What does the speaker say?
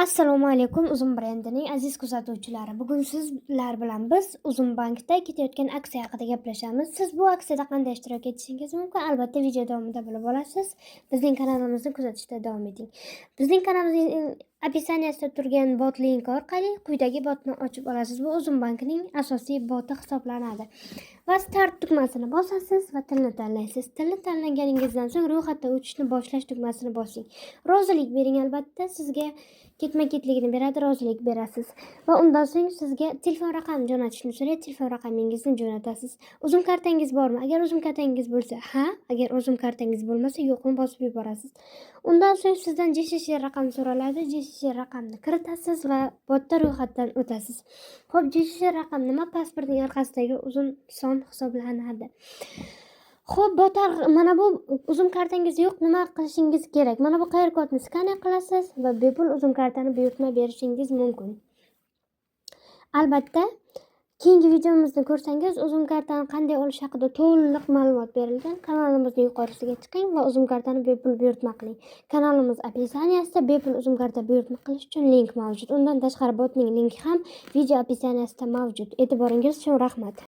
Assalomu alaykum, Uzum brendining aziz kuzatuvchilari. Bugun sizlar bilan biz Uzum bankda ketayotgan aksiya haqida gaplashamiz. Siz bu aksiyada qanday ishtirok etishingiz mumkin? Albatta, video davomida bilib olasiz. Bizning kanalimizni kuzatishda davom eting. Bizning kanalimizning описание sida turgan bot linki orqali quyidagi botni ochib olasiz. Bu Uzum bankining asosiy boti hisoblanadi. Va "Start" tugmasini bosasiz va tilni tanlaysiz. Tilni tanlaganingizdan so'ng "Ro'yxatdan o'tishni boshlash" tugmasini bosing. Rozilik bering, albatta, sizga ketma-ketligini beradi, rozilik berasiz. Va undan so'ng sizga telefon raqami jo'natishni so'raydi, telefon raqamingizni jo'natasiz. Uzum kartangiz bormi? Agar Uzum kartangiz bo'lsa, ha, agar Uzum kartangiz bo'lmasa, yo'qni bosib yuborasiz. Undan so'ng sizdan JSSR raqam so'raladi. JSSR raqamni kiritasiz va botda ro'yxatdan o'tasiz. Xo'p, JSSR raqam nima? Pasportning orqasidagi uzun son hisoblanadi. Xo'p, bot, mana bu Uzum kartangiz yo'q, nima qilishingiz kerak? Mana bu QR kodni skaner qilasiz va bepul Uzum kartani buyurtma berishingiz mumkin. Albatta, keyingi videomizni ko'rsangiz, Uzum kartani qanday olish haqida to'liq ma'lumot berilgan. Kanalimizni yuqorisiga chiqing va Uzum kartani bepul buyurtma qiling. Kanalimiz описание sida bepul Uzum karta buyurtma qilish uchun link mavjud. Undan tashqari botning linki ham video описание sida mavjud. E'tiboringiz uchun rahmat.